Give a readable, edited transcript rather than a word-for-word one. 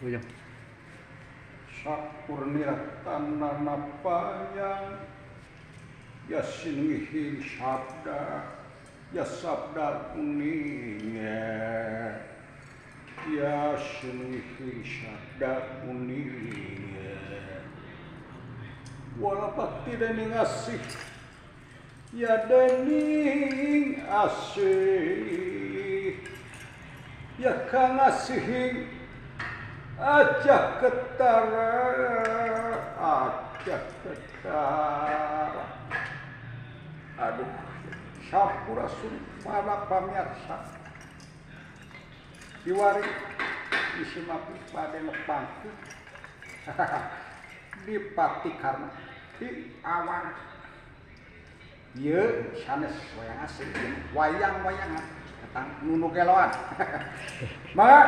Ujung. Sapurniratana payang ya singihin sabda ya sabda kuninge ya singihin sabda kuninge wala bakti dening asih ya dening asih ya kang asih aja ketara aja ketara. Aduh, sampurasun para pamirsa. Diwari disimapi pada nepangkeun di pati karna di awang. Ieu sanes wayang asli, wayang-wayangan tentang nunu geloan. Maka